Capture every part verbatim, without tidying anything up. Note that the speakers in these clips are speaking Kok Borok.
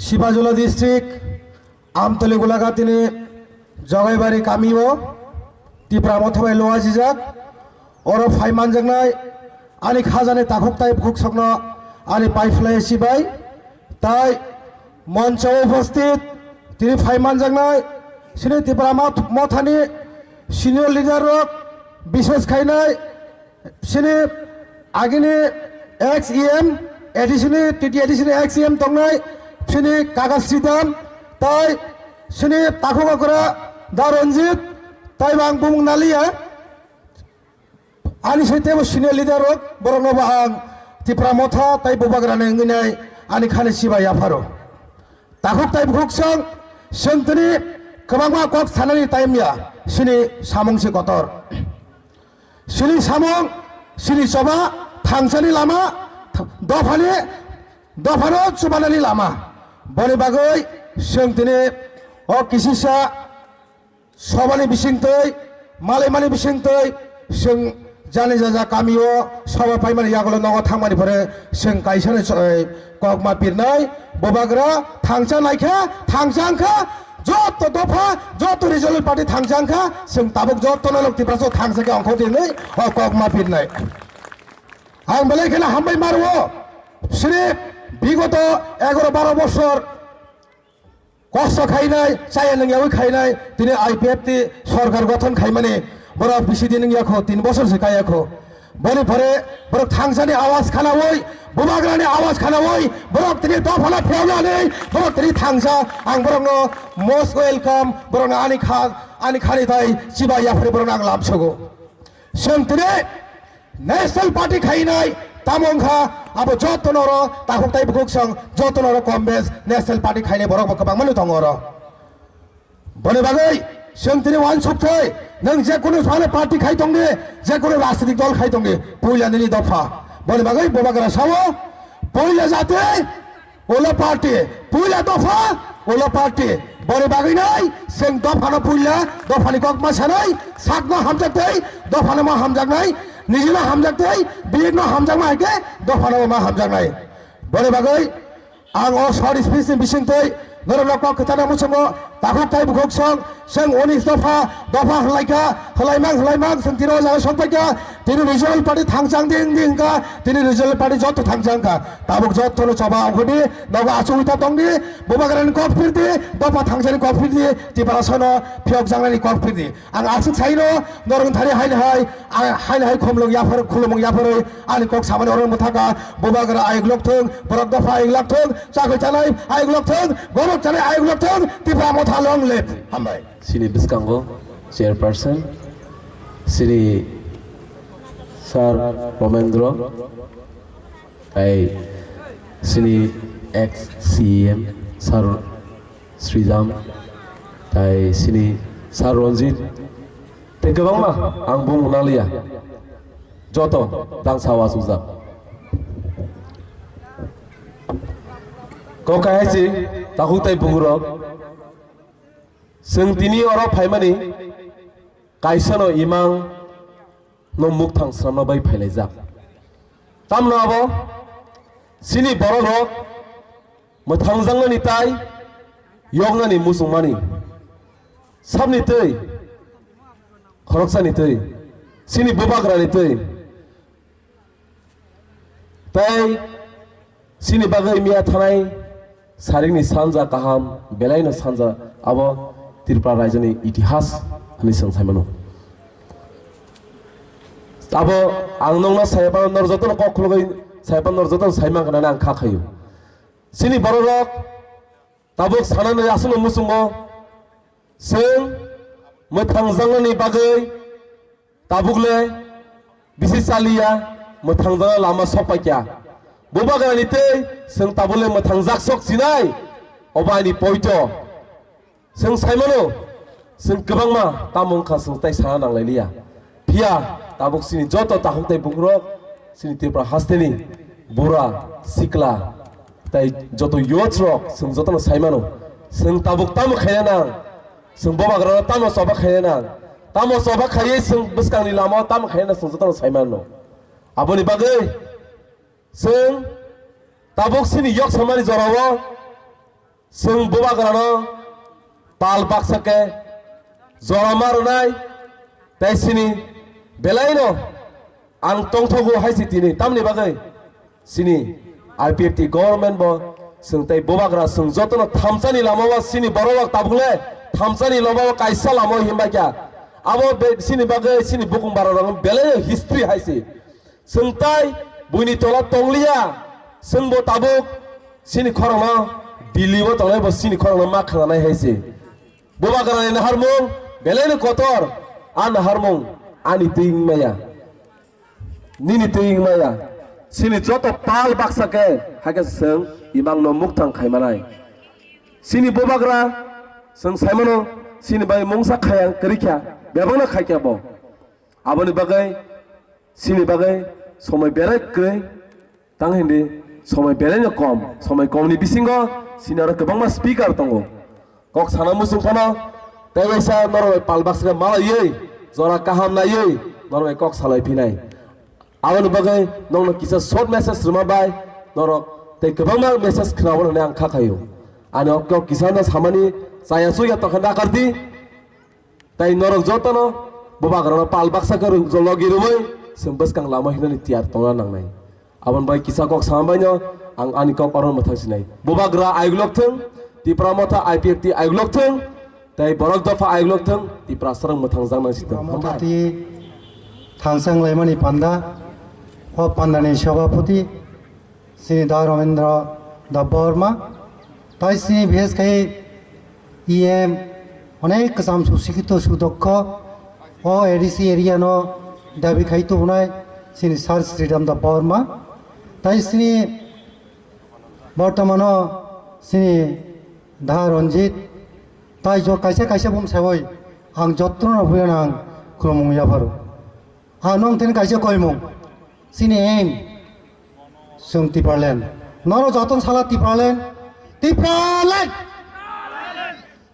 Sipajula district, Amtoli Gulagatini Jogaibari kamio Tipra Motha bai luajijak. Oro phai manjaknai ani khajani takhuk tai bukhuk sokno ani paiphlai sibai tai moncho uposthit tini phai manjaknai sini Tipra Moth-, Mothani senior leader rok, bises khainai sini agini ex E M, A D C ni, T T A D C ni ex E M tongnai sini Kaga Sridhar, tai sini takhuk okra Da Ranjit, tai bang bumung naliya. Ani sai tebo senior leader rok, borok no bo ang Tipra Motha tai Bubagra ni wngwi nai ani khani sibai yapharo. Takhuk tai bukhuk song, song tini kwbangma kok sanani time ya, sini samung se kotor. Sini samung, sini choba, thangsani lama, dophani, dophano chubanani lama. Boni bagwi song tini o kisisa sobani bisingtwi, malaimani bisingtwi, song jani jaja kamio soba paimani yagulo nogo thangmani pore song kaisani cho-, kokma pirnai, Bubagra thangcha naikha, thangcha wngkha, joto dopha, joto regional party thangcha wngkha, song tabuk joto no lok Tiprasa thangcha khe ongkho dinwi o kokma pirnai. Ang belai kheno hambai maro, sini bigoto egaro baro bosor kosto khainai, chaya nungyawi khainai, tini I P F T sorkar gothon khaimani, borok bisi din wngya kho, tin bosor se kaya kho. Boni pore borok thangsani awas khanawi, Bubagrani awas khanawi, borok tini dophano phiyoknani, borok tini thangsa, ang borokno most welcome, borokno ani kha, ani khani tai chiba yaphre borokno ang lamsogo. Song tini National Party khainai tamo wngkha abo joto noro takhuk tai bukhuk song joto noro kom bes National Party khainai borok bo kwbangma no tongo oro. Boni bagwi song tini uansuk thai nwng je kunu sale party khai tongdi, je kunu rajnitik dol khai tongdi, puila nini dopha. Boni bagwi Bubagra sao puila jati Ulo party, puila dopha, ulo party. Boni bagwi nai, seng dopha no puila, dopha ni kok ma sanai, sak no hamjak tei, dopha no ma hamjak nai, niji no hamjak tei, birik no hamjak ma hai khe, dopha no ma hamjak nai. Boni bagwi, ang o short speech ni bising tei, norok no kok kwchana muchungo, takhuk tai bukhuk song, Seng unis dopha, dopha hwlaikha, hwlaimang, hwlaimang, seng tini o jaga sokpaikha, tini regional party thangchang ding ding kha, tini regional party joto thangchang kha. Tabuk joto no choba ongkhordi, nogo achugwi ta tongdi, Bubagrani kok phirdi, dopha thangchani kok phirdi, Tiprasano phiyok jangnani kok phirdi. Ang aswk saino, norok thani haino hai, a-, haino hai khumlung yaphar, khulumung yapharwi, ani kok samani oro mwthaka, Bubagra ayuk lok thung, borok dopha ayuk lak thung, chakwi chanai ayuk lok thung, gorok chanai ayuk lok thung, Tipra Motha long live. Hambai. Chini bwskango chairperson, chini Sir Romendro, tai chini ex C E M Sir Sridham, tai chini Sir Ranjit, tei kwbangma ang bumung nangliya. Joto tang sawa sujak. Kok kahai si takhuk tai bungurok. Chwng tini oro phaimani kaisano imang no mukthang swnamna bai phailaijak. Tamno abo chini borok rok mwthangjaknani tai yoknani muchungmani sabni twi khoroksani twi chini bubagrani twi Tei chini bagwi miya thanai saringni sanja kaham, belaino sanja abo Tripura raijoni itihas hwnwi chwng sai mano. Abo ang nokno sai phano, nor jotono kok khulugwi sai phano, nor jotono sai mankha nani ang kha khaio. Chini bororok tabuk sanani aswkno muchungo, chwng mwthangjaknani bagwi tabukle bisi chaliya, mwthangjakna lama sok paikha. Bubagrani tei chwng tabukle mwthangjak sok sinai, obo ani poito. Chwng sai mano, chwng kwbangma tamo wngkha chwng tai sana nanglailiya. Phiya tabuk chini joto takhuk tai bukrok, chini Tripura hasteni bura, sikla, tai joto youth rok chwng jotono sai mano. Chwng tabuk tamo khaina nang, chwng bubagrano tamo choba khaina nang, tamo choba khaiwi chwng bwskangni lamao tamo khaina nang chwng jotono sai mano. Aboni bagwi chwng tabuk chini yok samani jorao Chwng bubagrano pal baksa khe jora ma rwnai, tei chini belaino ang tongthogo hai se tini. Tamni bagwi chini I P F T government bo chwng tei bubagra chwng jotono thamsani lama o chini borok rok tabuk le thamsani lama o kaisa lama o himbai kha. Abo be-, chini bagwi chini bukung bara rok belaino history hai se. Chwng tai buini tola tongliya, chwngbo tabuk chini khorokno Delhi o tongnai bo chini khorokno ma khnanai hai se. Bubagrani naharmung belaino kotor, a naharmung ani twi wngmaya, nini twi wngmaya. Chini joto pal baksa khe hai khe chwng imangno mukthang khaimanai. Chini bubagra chwng saimano chini bai mungsa khayang kwrwi kha, bebakno khai kha bo. Aboni bagwi, chini bagwi somoi berai kwrwi, tang hindi somoi beraino kom, somoi komni bisingo chini aro kwbangma speaker tongo. Kok sana muchung phano tei waisa norok bai pal baksa malaiwi, jora kaham naiwi norok bai kok salai phinai. Aboni bagwi nokno kisa short message rwma bai norok tei kwbangma message khwnabo hwnwi ang kha khaio. Ani o kok kisa no samani chaya chuya tongkha nakardi. Tai norok jotono bubagrano pal baksa khe rw-, logi rwui chwng bwskang lama hinani tiyar tongna nangnai. Aboni bai kisa kok sama baino ang ani kok oro mwthang sinai. Bubagra ayuk lok thung, Tipra Motha I P F T ayuk lok thung, tai borok dopha ayuk lok thung, Tipra srang mwthang jak nang si thung. Tipra Motha twi thangsang laimani panda, o pandani sabhapati, Sini da Ramendra Debbarma, tai sini bises khai E M onek kwcham susikito sudokho o A D C area no dabi khai tubunai sini Sir Sridham Debbarma, tai sini bortomano sini da Ranjit, tai jo kaisa kaisa bum sawi ang jotno no buyan ang khulumung yapharo. Ang nong tini kaisa koimung. Sini aim. Sung Tipraland. Noro joton sala Tipraland. Tipraland.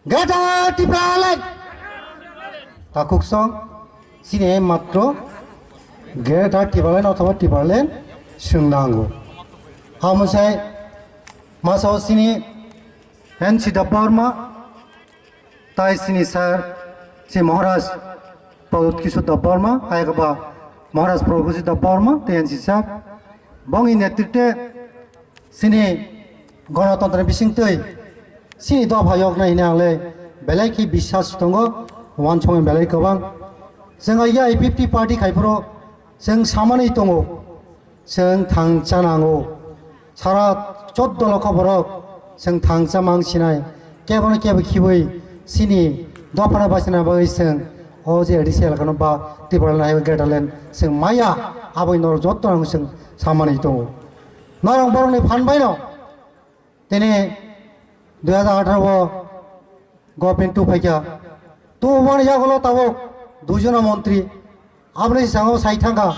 Greater Tipraland. Takuk song. Sini aim matro. Greater Tipraland othoba Tipraland. Sung nango. Amo sai. Masao sini. N C Debbarma, tai sini sir, si Maharaj Pradyut Kishore Debbarma, ayakba Maharaj Prabhuji Debbarma, tai N C sir. Bongni netritwe sini Ganatantro bisingtwi sini dopha yoknai hwnwi ang le belai khe biswas tongo, wansongni belai kwbang. Chwng I P F T party khai phuru chwng samani tongo. Chwng thangcha nango. Sara choddo lokho borok chwng thangcha mang sinai. Kebono kebo khibui sini dophano bachina bagwi chwng o je A D C elakano ba Tipraland hai Greaterland chwng maya aboni norok jotto ang chwng samani tongo. Norok borokni phan baino tini dui hajar atharo o government tu phaikha. Tu wani yagulo tabuk duijono montri. Aboni siskango sai thangkha.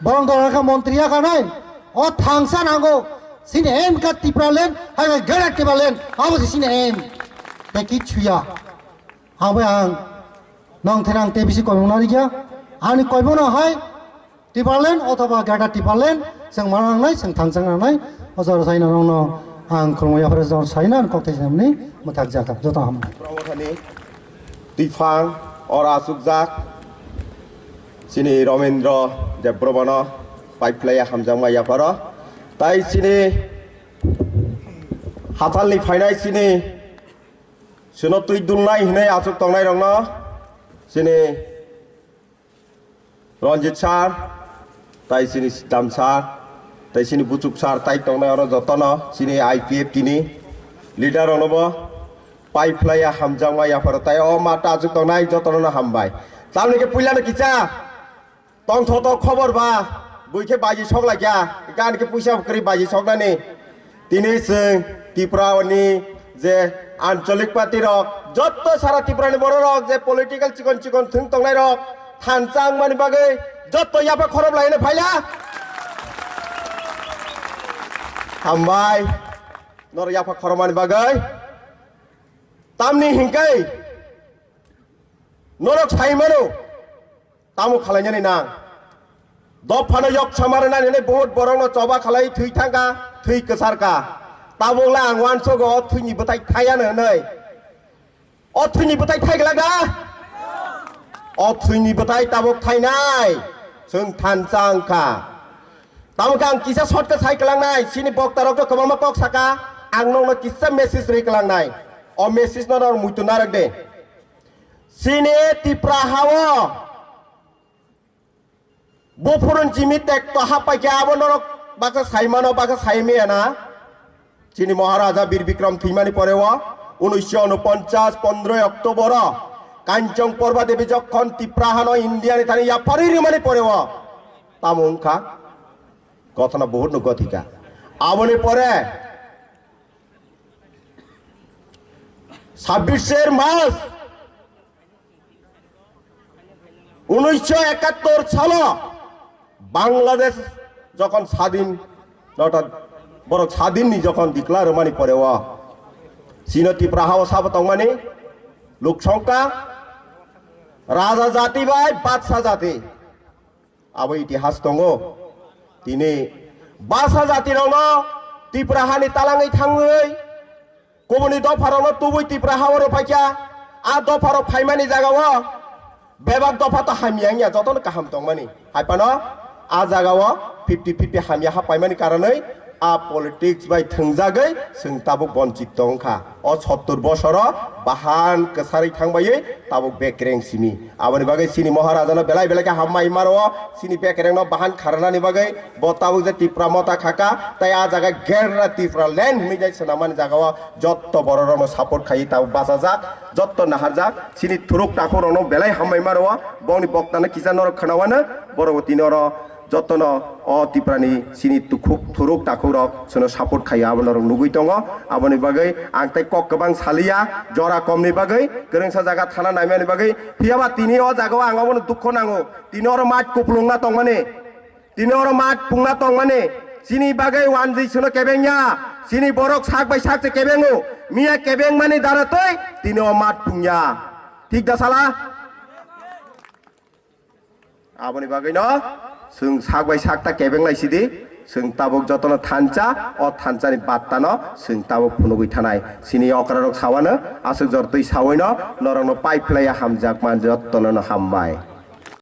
Borok dora kha montri ya kha nai. O thangsa nango. Sini M ka Tipraland, hai bai Greater Tipraland. Abo se sini M. Tei kichu ya. Abo ang nong thenang tei bisi koimung narikya. Ani koibono hai Tipraland othoba Greater Tipraland, chwng mana nangnai, chwng thangchang nangnai, o jora saina nongno ang khulumwi yaphar jora saina ang kok thai sinamni mwthak jakha, joto ham. Promothani twiphang oro achukjak, chini Romendro Debbarmano paiphlaiya hamjakma yapharo, tai chini hatalni phainai chini chwngno twi dulnai hinwi achuk tongnairokno chini Ranjit sir, tai chini Dam sir, tai chini Buchuk sir, tai tongnai oro jotono chini I P F T ni leader rokno bo paiphlaiya hamjakma yapharo tai o mata achuk tongnai jotono no hambai. Tamni khe puilano kicha tongthoto khobor ba bui khe baji sok laikya, gan khe puisa kwrwi baji soknani. Tini chwng Tripura ni je ancholik party rok, jotto sara Tripura ni borok rok je political chikon chikon thwng tongnai rok, thansa wngmani bagwi jotto yapha khorop laina phaila. Hambai, norok yapha khoromani bagwi. Tamni hinkai norok sai mano. Tamo khalainani nang. Dophano yok samare nani ne bohut borokno choba khalai thwi thangka, thwi kwsarka. Tabukla ang uansogo o thwini bwthai thaiya hwnwi. O thwini bwthai thai glak da? O thwini bwthai tabuk thainai. Chwng thansa wngkha. Tamo khe ang kisa short khe sai kwlangnai, chini boktarok to kwbangma kok saka, ang nokno kisa message rwi kwlangnai. O message no norok muitu narwk de. Chini Tipra hao buphurun jimi tekto hapai khe abo norok baksa sai mano, baksa sai maya na. Chini Maharaja Bir Bikram thwimani pore o unisho unoponchas pondroi October o Kanchong Porba Devi jokhon Tipra hano India ni thani yapharwi rwmani pore o tamo wngkha. Gothona buhut no gothika. Aboni pore sabbish March unisho ekattor salo Bangladesh jokhon sadin, orthat borok sadin ni jokhon declare rwmani pore o chini Tipra hao sabo tongmani luk songkha raja jati bai batsa jati. Abo itihas tongo. Tini basa jatirokno Tipra hani talangwi thangwi kubuni dopharokno tubui Tipra hao rw phaikha. A dopharok phaimani jagao bebak dopha to hamya wngya, jotono kaham tongmani. Hai phano a jagao fifty fifty hamya ha paimani karonwi a politics bai thwngjagwi chwng tabuk bonchit tongkha. O sottor bosoro bahan kwsarwi thangbaiwi tabuk bekreng simi. Aboni bagwi chini Maharajano belai belai khe hambai maro, chini bekrengno bahan kharnani bagwi bo tabuk je Tipra mota khaka, tai a jaga Gerra Tipra land hwnwi jai swnamani jagao jotto bororokno support khaiwi tabuk bachajak, jotto naharjak, chini thuruk takhukrokno belai hambai maro, bongni boktano kisa norok khwnawano, borok tini oro Jotono o Tiprani chini tukhuk thuruk takhukrok chwngno support khaio, abo norok nugwi tongo. Aboni bagwi ang tei kok kwbang saliya, jora komni bagwi, kwrwngsa jaga thana naimani bagwi. Phiyaba tini o jagao ang abono dukho nango. Tini oro mat kupulungna tongmani, tini oro mat pungna tongmani, chini bagwi wanjwi chwngno kebengya, chini borok sak bai sak se kebengo. Miya kebengmani dara twi tini o mat pungya. Thik da sala? Aboni bagwino chwng sak bai sak ta kebeng lai sidi, chwng tabuk jotono thansa, o thansani battano chwng tabuk phunugwi thanai. Chini okrarok sawano aswk jor twi sawino norokno pai phlaiya hamjakma jottono no hambai.